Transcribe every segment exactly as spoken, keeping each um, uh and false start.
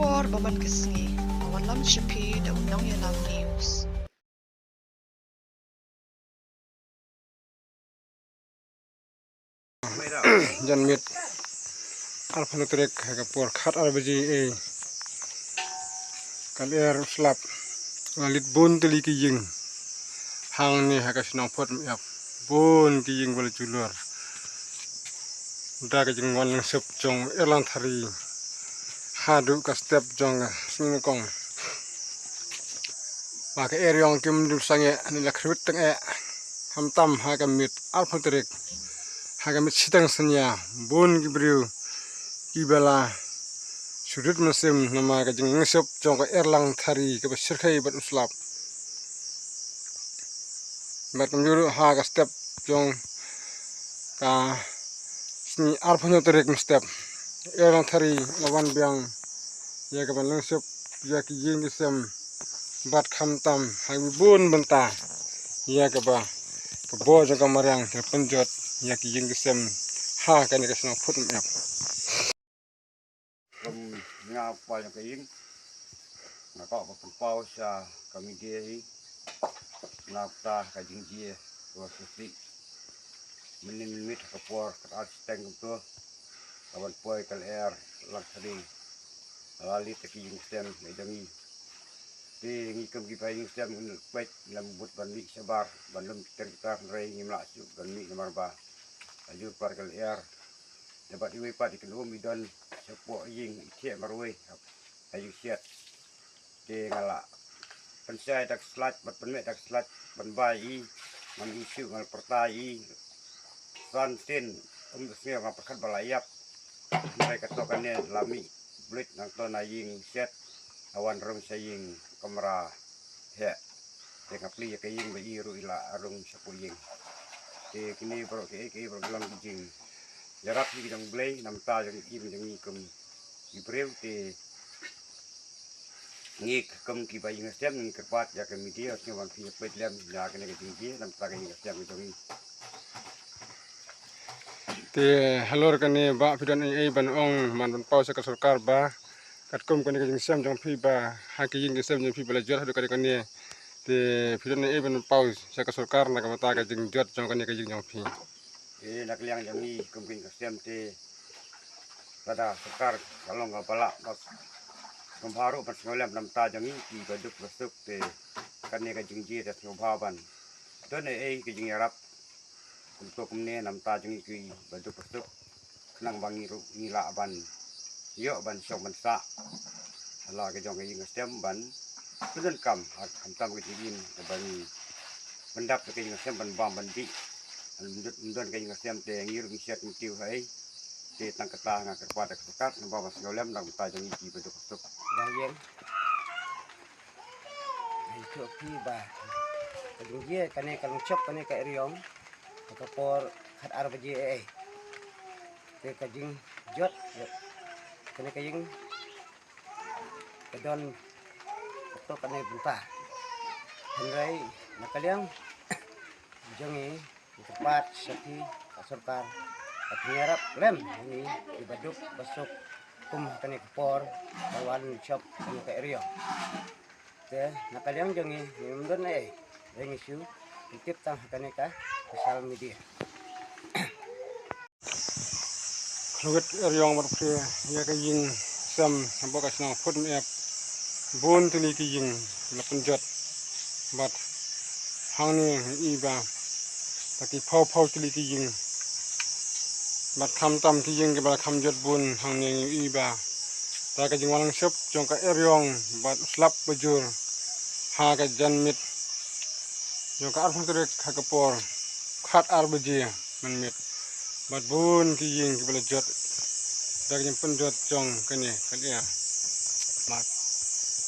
Por ba man ka sngi, ka wan lam sha phi da u Nongïalam News. Janmiet arphew tarik ha ka por khat ar baje ei, ka lyer u slap, la leit bun tylli ki ïing hangne ha ka shnong Phutmiap. Bun ki ïing ba la julor da ka jingwan lyngshop jong Erlang Thari haduh ka step jong ka sngi nyngkong. Ba ka eriong kim dum sangeh ne la khruit tang eh. Khamtam ha ka miet arphew tarik, ha ka miet shiteng synñia, bun ki briew kiba la shu rit mynsiem namar ka jinglyngshop jong ka Erlang Thari kaba shyrkhei bad u slap. Bad kumjuh ruh ha ka step jong ka sngi arphew hynñiew tarik mynstep, Erlang Thari la wan biang ïa kaba lyngshop ïa ki ïing ki sem, bad khamtam ha ki bun bynta ïa kaba ka bor jong ka mariang ka pynjot ïa ki ïing ki sem ha kane ka shnong Phutmiap. Kum nga pa jong ka ïing, nga kwah ban pynpaw sha ka media hi na ka bynta ka jingjia kaba shisha. Mynnin mynmiet ha ka por khat ar shiteng kumto, ka ban poi ka lyer Lang Thari, la leit ki ïing sem ne jong ngi. Te ngi kum ki ba ïing sem ngi peit, ngim mut ban mih shabar ban lum ki ter ki tar, hynrei ngim lah shuh ban mih namar ba ka jur par ka lyer. Te bad iwei pat i kynum i don shapoh ïing i thiah marwei ha ïing shet. Te nga la pynshai da ka slide bad pynmih da ka slide ban bai i, ngam i shuh, nga la pyrta i san sien, um da sngew, nga pyrkhat ba la ïap. Hynrei kato kane la mih bluit nangto na ïing shet, la wan rung sha ïing kamra heh. Te nga plie ïa ka ïing ba i ruh i la rung shapoh ïing. Te kine baroh kiei kiei baroh ki long ki jingïarap hi ki jong U Blei na ka bynta jong i jong ngi kum ki briew. Te ngi kum ki ba ïing sem ngi kyrpad ïa ka media sngewbha ban phi ïa peit lem ïa kane ka jingjia na ka bynta ka ïing sem jong ngi. Te halor kane ba phi don ei ei ban ong, ban pynpaw sha ka sorkar ba katkum kane ka jingsem jong phi ba ha ka ïing ka sem jong phi ba la jot haduh kane kane, te phi don ei ei ban pynpaw sha ka sorkar na ka bynta ka jingjot jong kane ka ïing jong phi? Te na ka liang jong ngi kum ka ïing ka sem te lada sorkar ka long kaba lah, bad sngewbha ruh ban sngewlem na ka bynta jong ngi ki ba duk ba suk. Te kane ka jingjia te sngewbha ban don ei ei ka jingïarap kumto kumne na ka bynta jong ngi ki ba duk ba suk, khnang ba ngi ruh ngi lah ban ïoh ban shong ban sah ha la ka jong ka ïing ka sem ban pyndonkam ha khamtam ka jingim kaba ngi pyndap ka ïing ka sem ban bam ban dih. Ym don, ym don ka ïing ka sem te ngi ruh ngi shet ngi tiew ha ei. Te tang kata nga kyrpad ïa ka sorkar namar ba sngewlem na ka bynta jong ngi ki ba duk ba suk. Ba ïeng. Ngi ïathuh phi ba ka jingjia kane ka lyngshop kane ka eriong ha ka por khat ar baje ei ei. Te ka jingjot kane ka ïing ka don kato kane bynta. Hynrei na ka liang jong ngi ngi kyrpad sha phi ka sorkar ba phin ïarap lem ïa ngi ki ba duk ba suk kum ha kane ka por ka wan lyngshop kane ka eriong. Te na ka liang jong ngi ngim don ei ei, te ngi shu tip tang ha kane ka social media. Khlawit eriong bad phre ïa ka ïing sem hapoh ka shnong Phutmiap. Bun tylli ki ïing la pynjot bad hangne ngi i ba da ki phew phew tylli ki ïing bad khamtam ki ïing kiba la kham jot bun. Hangne ngi i ba da ka jingwan lyngshop jong ka eriong bad u slap ba jur ha ka janmiet jong ka arphew tarik ha ka por khat ar baje mynmiet. Bad bun ki ïing kiba la jot da ka jingpynjot jong kane ka lyer. Bad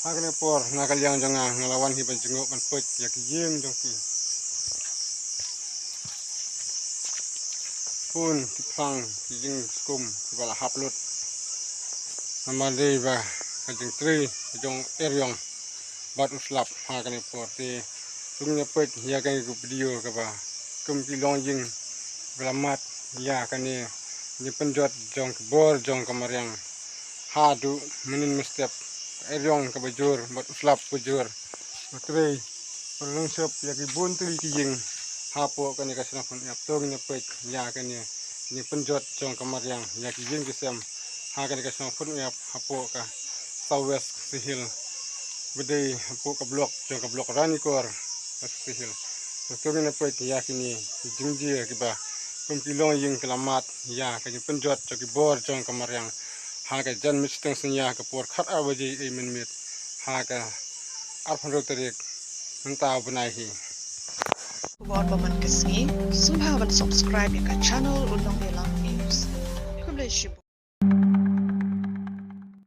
ha kane ka por na ka liang jong nga nga la wan hi ban jngoh ban peit ïa ki ïing jong ki. Bun ki phlang ki ïing skum kiba la hap lut namar dei ba ka jingtrei jong eriong bad u slap ha kane ka por. Te sngewbha peit ïa kane ka video kaba kum ki longïing ba la mad ïa kane ka jingpynjot jong ka bor jong ka mariang Haduh mynnin mynstep, ka eriong kaba jur bad u slap ba jur ba trei ba lungsop ïa ki bun tylli ki ïing hapoh kane ka shnong Khun Ïap. To ngin ïa peit ïa kane, kane pynjot jong ka mariang ïa ki ïing ki sem ha kane ka shnong Khun Ïap hapoh ka South West Khasi Hills, ba dei hapoh ka block jong ka block Ranikor, Khasi Hills. To ngin ïa peit ïa kine ki jingjia kiba kum ki longïing ki la mad ïa kane pynjot jong ki bor jong ka mariang ha ka janmiet shiteng synñia ha ka por khatar baje ei mynmiet ha ka arphew hynriew tarik mynta u bnai hi. Khubor ba man ka sngi, sngewbha ban subscribe ïa ka channel U Nongïalam News. Khublei shibun.